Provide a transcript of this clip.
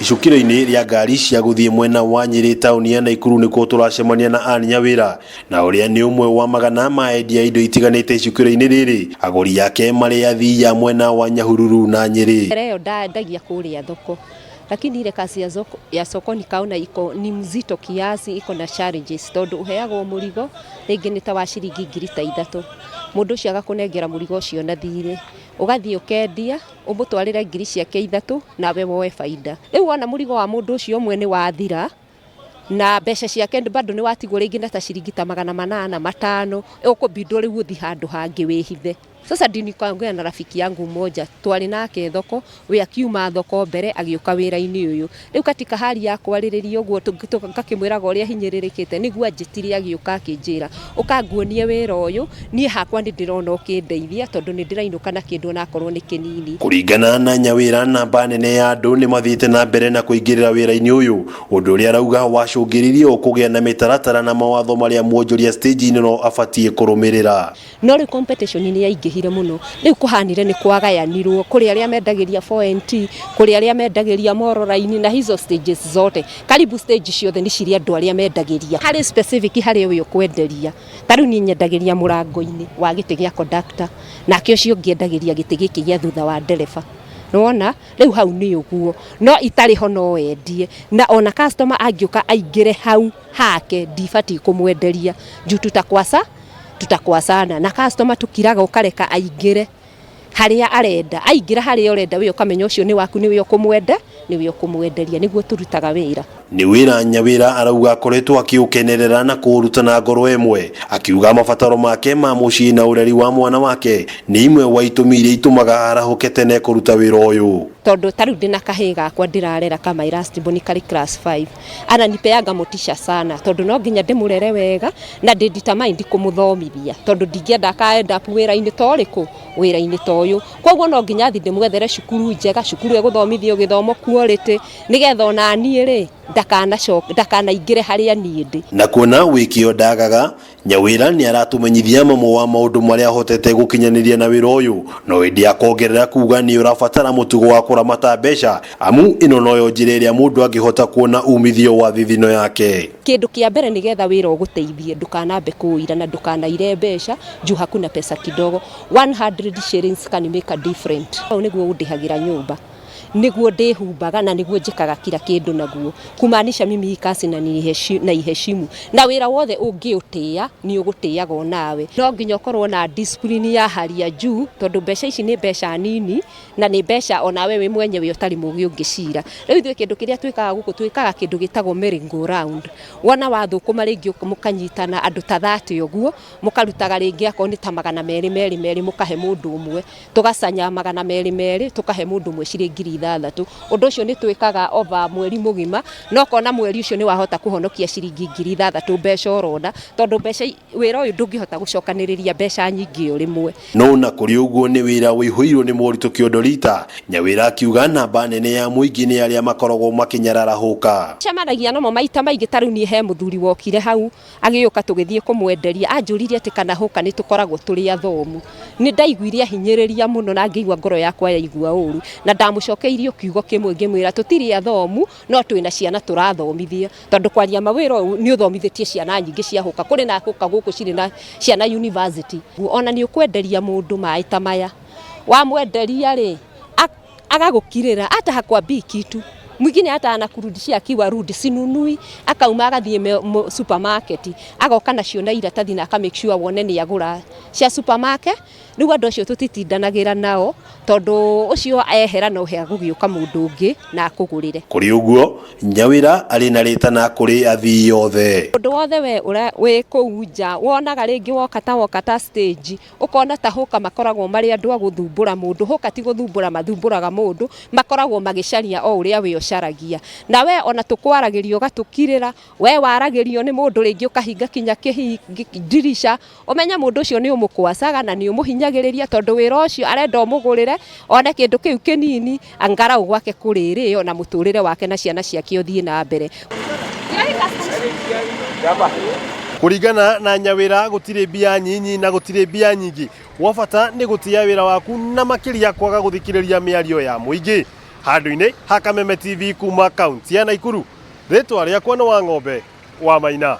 Icukĩro-inĩ rĩa ngari cia gũthiĩ mwena wa Nyĩrĩ taũni ya Naikuru nĩkuo tũracemania na Ann Nyawĩra, na ũrĩa nĩ ũmwe wa magana ma endia indo itiganĩte icukĩro-inĩ rĩrĩ, agũri ake marĩ athii a mwena wa Nyahururu na Nyĩrĩ. Mbere ĩyo ndendagia kũrĩa thoko, lakini ile kazi ya soko nikaona iko ni mzito kiasi, iko na challenges tondũ ũheagwo mũrigo rĩngĩ nĩ ta wa ciringi 3000, mũndũ ũcio agakũnengera mũrigo ũcio na thirĩ, ũgathiĩ ũkendia, ũmũtwarĩre 3,000 nawe woe baida. Rĩu wona mũrigo wa mũndũ ũcio ũmwe nĩ wathira, na mbeca ciake bado nĩ watigwo rĩngĩ na ta ciringi ta 800, 500, ũkũbindwo rĩu ũthiĩ handũ hangĩ wĩhithe. Sasa ndio nikaongea na rafiki yangu mmoja, twarĩ nake thoko, we akiuma thoko mbere agĩũka wĩra-inĩ ũyũ. Rĩu katika hali ya kwarĩrĩria ũguo ngakĩmwĩraga ũrĩa hinyĩrĩrĩkĩte, nĩguo anjĩtire agĩũka akĩnjĩra, ũka nguonie wĩra ũyũ, niĩ hakwa nĩ ndĩrona ũkĩndeithia tondũ nĩ ndĩrainũka na kĩndũ onakorwo nĩ kĩnini. Kũringana na Nyawĩra, namba nene ya andũ nĩ mathiĩte na mbere na kũingĩrĩra wĩra-inĩ ũyũ, ũndũ ũrĩa arauga wacũngĩrĩirie o kũgĩa na mĩtaratara na mawatho marĩa mwonjoria stage-inĩ no abatiĩ kũrũmĩrĩra. No rĩu competition nĩ yaingĩhire mũno, rĩu kũhanire nĩ kwagayanirwo, kũrĩ arĩa mendagĩria 4NT, kũrĩ arĩa mendagĩria Mororaini na hizo stages zote, karibu stage ciothe nĩ cirĩ andũ arĩa mendagĩria. Harĩ specific harĩa we ũkwenderia, ta rĩu niĩ nyendagĩria mũrango-inĩ wa gĩtĩ gĩa conductor, nake ũcio ũngĩ endagĩria gĩtĩ gĩkĩ gĩa thutha wa ndereba, nĩwona, rĩu hau nĩ ũguo, no itarĩ ho no wendie, na ona customer angĩũka aingĩre hau hake ndibatiĩ kũmwenderia, juu tutakwasa tutakwasana na customer tukiraga ũkareka aingĩre harĩa arenda, aingĩra harĩa ũrenda we ũkamenya ũcio nĩ waku, nĩwe ũkũmwenda, nĩwe ũkũmwenderia, nĩguo tũrutaga wĩra. Nĩ wĩra Nyawĩra arauga akoretwo akĩũkenerera na kũũruta na ngoro ĩmwe, akiuga mabataro make ma mũciĩ na ũreri wa mwana wake nĩ imwe wa itũmi iria itũmaga arahũke tene kũruta wĩra ũyũ. Tondũ ta rĩu ndĩna kahĩĩ gakwa ndĩrarera ka my last born karĩ class 5, ananipeanga motisha sana tondũ no nginya ndĩmũrere wega na ndĩ determined kũmũthomithia tondũ ndingĩenda aka end up wĩra-inĩ ta ũrĩkũ, wĩra-inĩ ta ũyũ. Koguo no nginya thiĩ ndĩmwethere cukuru njega, cukuru ĩgũthomithio gĩthomo quality, nĩgetha ona niĩ rĩ ndakanaingĩre harĩa niĩ ndĩ. Na kuona wĩkĩo ndagaga, Nyawĩra nĩ aratũmenyithia mamwe wa maũndũ marĩa ahotete gũkinyanĩria na wĩra ũyũ, no ĩndĩ akongerera kuga nĩ ũrabatara mũtugo wa kũramata mbeca, amu ĩno noyo njĩra ĩrĩa mũndũ angĩhota kuona umithio wa thithino yake. Kĩndũ kĩa mbere nĩgetha wĩra ũgũteithie ndũkanambe kũũira na ndũkanaire mbeca juu hakuna pesa kidogo, 100 shillings can make a different. Ũyũ nĩguo ũndĩhagĩra nyũmba, nĩguo ndĩhumbaga na nĩguo njĩkaga kila kĩndũ naguo, kumaanisha mimi hii kazi na naiheshimu, na wĩra wothe ũngĩũtĩa nĩ ũgũtĩagwo nawe. No nginya ũkorwo na discipline ya hali ya juu tondũ mbeca ici nĩ mbeca nini na nĩ mbeca onawe wĩ mwenyewe ũtarĩ mũgĩ ũngĩcira. Rĩu ithuĩ kĩndũ kĩrĩa twĩkaga gũkũ twĩkaga kĩndũ gĩtagwo merry go round, wona wathũkũma rĩngĩ mũkanyitana andũ ta 30 ũguo, mũkarutaga rĩngĩ akorwo nĩ ta 200 merĩ merĩ mũkahe mũndũ ũmwe, tũgacanya 200 merĩ tũkahe mũndũ ũmwe cirĩ 6,000. Ũndũ ũcio nĩ twĩkaga over mweri mũgima, na ũkona mweri ũcio nĩ wahota kũhonokia ciringi 6,000 mbeca ũrona, tondũ mbeca wĩra ũyũ ndũngĩhota gũcokanĩrĩria mbeca nyingĩ o rĩmwe. No na kũrĩ ũguo nĩ wĩra ũihũirwo nĩ moritũ kĩondo rita, Nyawĩra akiuga namba nene ya mũingĩ nĩ arĩa makoragwo makĩnyarara hũka. Cemanagia namo maita maingĩ, ta rĩu niĩ he mũthuri wokire hau agĩũka tũgĩthiĩ kũmwenderia, anjũririe atĩ kana hũka nĩ tũkoragwo tũrĩ athomu. Nĩ ndaiguire ahinyĩrĩria mũno na ngĩigua ngoro yakwa yaigua ũru, na ndamũcokeirie kiugo kĩmwe ngĩmwĩra tũtirĩ athomu no twĩna ciana tũrathomithia, tondũ kwaria ma wĩra ũyũ nĩ ũthomithĩtie ciana nyingĩ cia hũka, kũrĩ na hũka gũkũ cirĩ na ciana university. Ona nĩ ũkwenderia mũndũ maĩ ta maya, wamwenderia rĩ agagũkirĩra hata hakwambii kitu, mwingine hata anakurudishia akiwa rude, sinunui, akauma agathiĩ supermarket agoka nacio na iratathi na aka make sure wone nĩ agũra cia supermarket. Rĩu andũ acio tũtitindanagĩra nao tondũ ũcio ehera no hegũgĩũka mũndũ ũngĩ na akũgũrĩre. Kũrĩ ũguo, Nyawĩra arĩ na rĩtana kũrĩ athii othe. Ũndũ wothe we wĩ kũu nja wonaga rĩngĩ woka ta woka ta stage, ũkona ta hũka makoragwo marĩ andũ a gũthumbũra mũndũ, hũka ti gũthumbũra mathumbũraga mũndũ, makoragwo magĩcaria o ũrĩa we ũcaragia. Na we ona tũkwaragĩria ũgatũkirĩra, we waragĩrio nĩ mũndũ rĩngĩ ũkahinga kinya ndirica, ũmenye mũndũ ũcio nĩ ũmũkwacaga na nĩ ũmũhinyagĩrĩria tondũ wĩra ũcio arenda ũmũgũrĩre, one kĩndũ kĩu kĩnini, angarau gwake kũrĩrĩo na mũtũrĩre wake na ciana ciake ũthiĩ na mbere. Kũringana na Nyawĩra gũtirĩ mbia nyinyi na gũtirĩ mbia nyingĩ, gwa bata nĩ gũtĩa wĩra waku na makĩria kwaga gũthikĩrĩria mĩario ya mũingĩ. Handũ-inĩ ha Kameme TV kuma kaunti ya Naikuru, rĩtwa rĩakwa nĩ Wang'ombe wa Maina.